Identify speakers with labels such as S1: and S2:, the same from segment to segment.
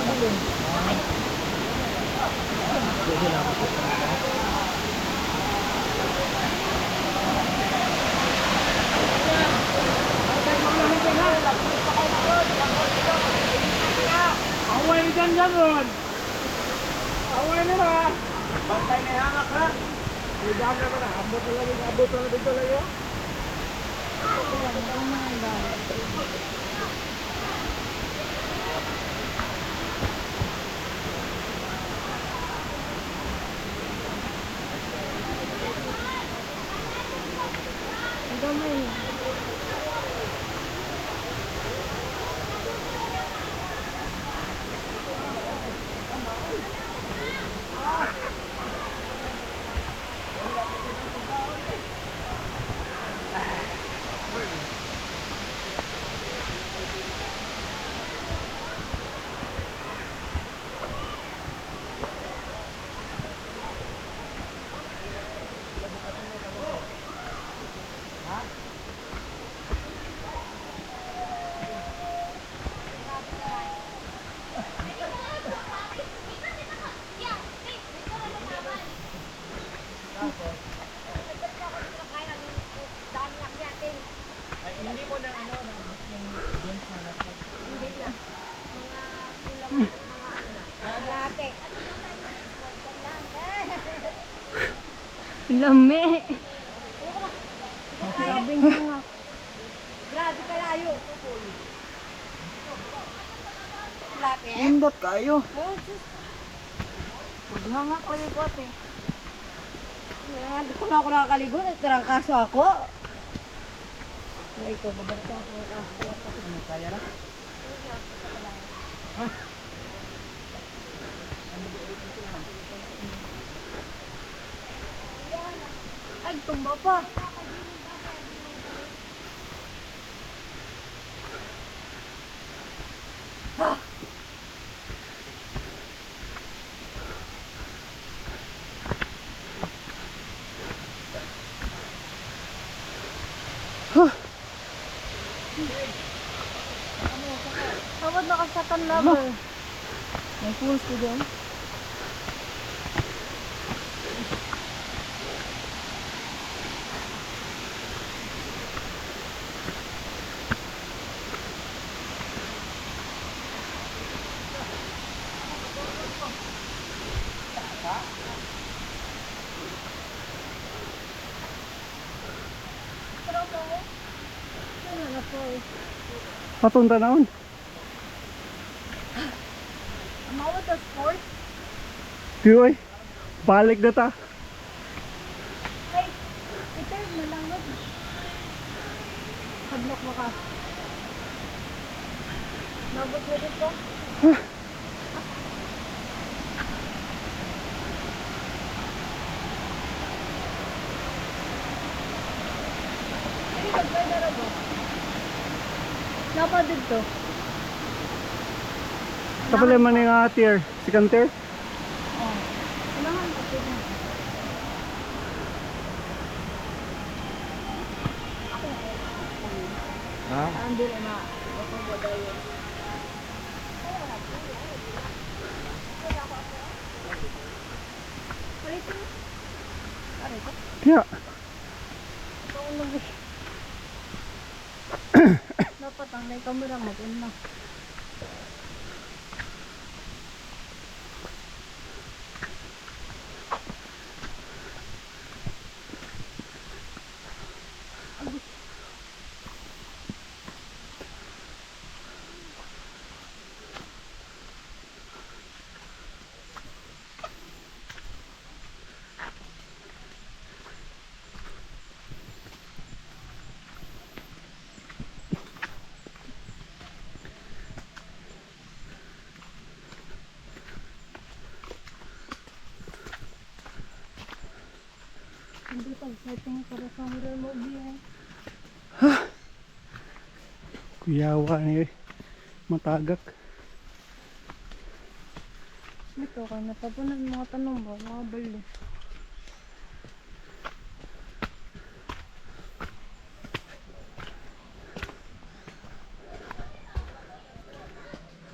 S1: Mabilin.
S2: Away dyan dyan ron. Away nila. Bantay na hangak ha. May daga ka na. Abot na lang. Abot na lang dito lang yun.
S1: Ang gamay. Lami. Grabing hangak.
S3: Grabe kalayo. Lapit.
S2: Indot kayo.
S3: Oh, sus.
S1: Maghangak lagi ko ate.
S3: Hindi ko na ako nakakaligo. Nagtrangkaso ako. Ay, ikaw, babalik ako ng kaso.
S2: Kaya na?
S1: Ay, tumba pa. Tawad na ka sa lover. May pulse ko doon.
S2: Patunta naon.
S1: Amawat the sport.
S2: Tiyoy. Balik na ta.
S1: Ay, ito yung malangod. Hadlok mo ka. Nabot mo dito. Ay, pagkay na ba? Napa dito.
S2: Kapala man yung tier. Second tier.
S1: Oh. Kailangan ito na.
S2: Ha?
S1: Ang dili na. Bako dayon.
S2: Tiya.
S1: Dapat ang may camera mag-una. Hindi pag-setting para sa horror movie eh.
S2: Kuyawa ni matagak.
S1: Ito ka napapunan mga tanong ba? Mga bali.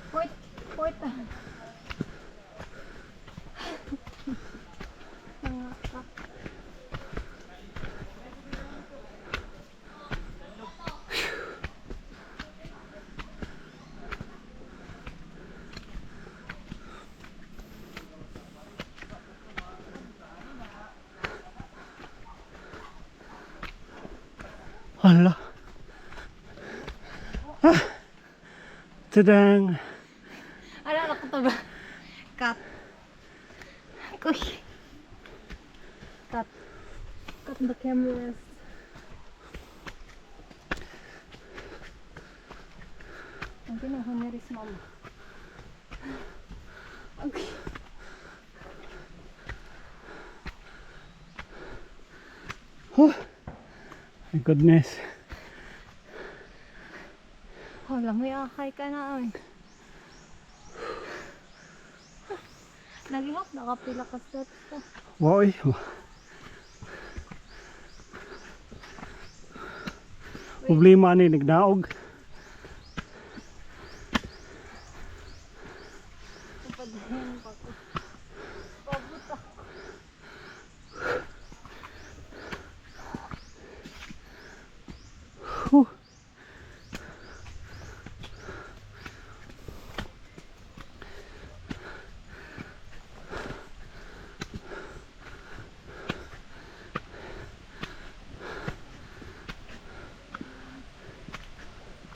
S1: Point, point.
S2: Ala. Ah. Tadang.
S1: Alala ko to ba? Cut. Kuy. Cut. Cut the cameras. Ang kinuha ni Riz, mama. Okay.
S2: Oh. My goodness.
S1: Hala, may akay ka na ay. Nagihap, nakapila ka steps pa.
S2: Wow. Eh. Problema ani nagdaog.
S1: Padayon pa ko. Pabot ako.
S2: Whew.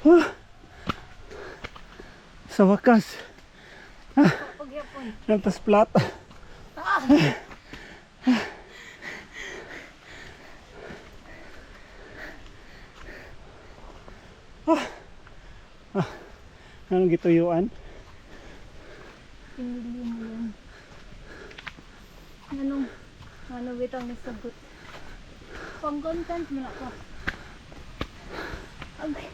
S2: Ah. Sa wakas,
S1: Pagyapon.
S2: natas plat. Ah. Anong gituyuan?
S1: Pinili mo yun. Anong, ano bitang nasagot? Pang content mo na ako. Okay.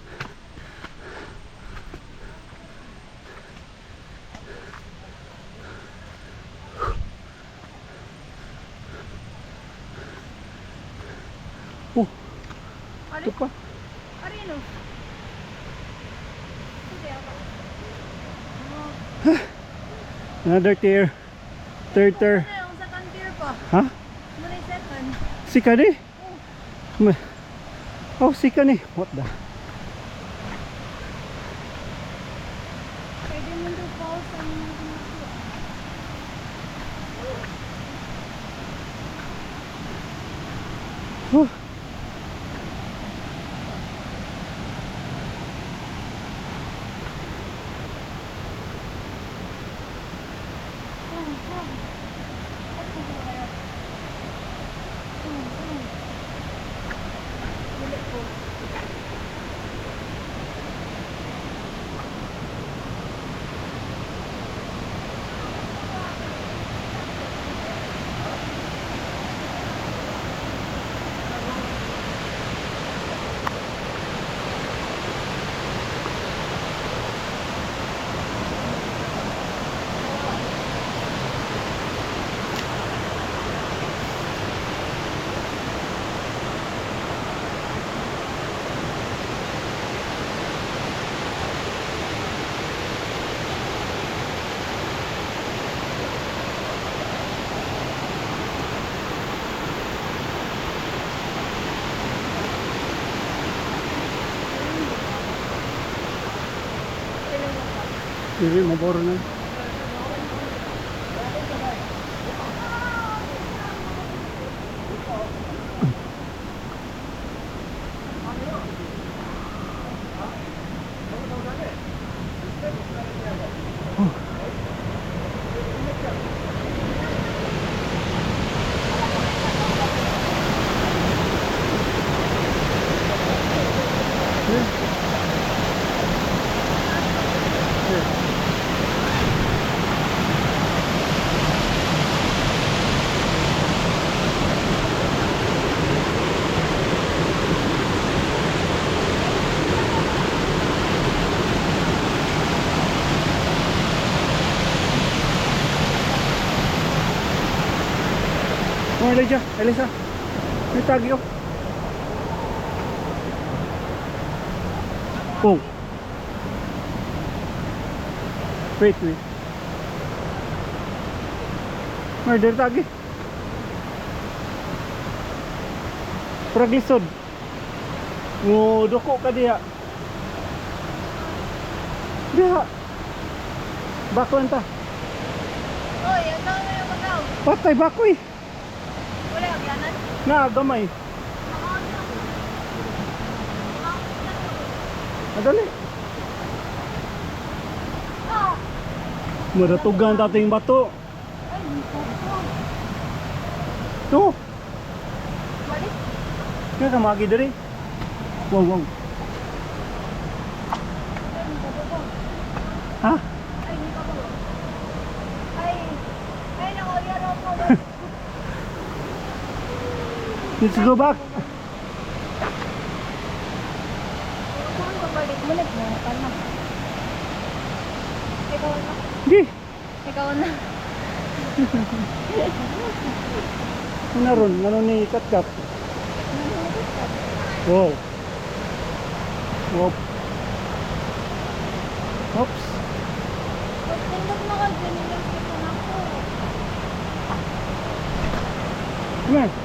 S2: Oh, ito pa.
S1: Arino?
S2: Another tier. Third tier.
S1: Ano yung second tier pa?
S2: Ha?
S1: Muna yung second.
S2: Sika ni? Oh, sika ni. What the?
S1: Pwede mo daw pause ang
S2: Oh. Dili, maboro na. Oh, Elijah, Elisa. May tagi oh. Oh. Wait, wait. Murder tagi. Praglisod. Ngo duko ka diha. Diha. Baklan ta.
S1: Oy, ang tao na yung magaw.
S2: Patay bakoy.
S1: Wala, agyanan.
S2: Na gamay. Madali.
S1: Ah!
S2: Madatugan tating bato.
S1: Ay, hindi ko.
S2: To.
S1: Balik.
S2: Kaya ka magi diri. Wow.
S1: Ay, hindi ko po.
S2: Ha?
S1: Ay, hindi pa po. Ay, ay, nako, yan ako.
S2: Let's go back.
S1: Saan babalik mo? Nagmuna na. Ikaw na.
S2: Di.
S1: Ikaw na.
S2: Ano ron? Ano ni Katkat? Wow. Wow. Oops.
S1: Pagtindog na ka, ganyan yung sipon ako.
S2: Come here.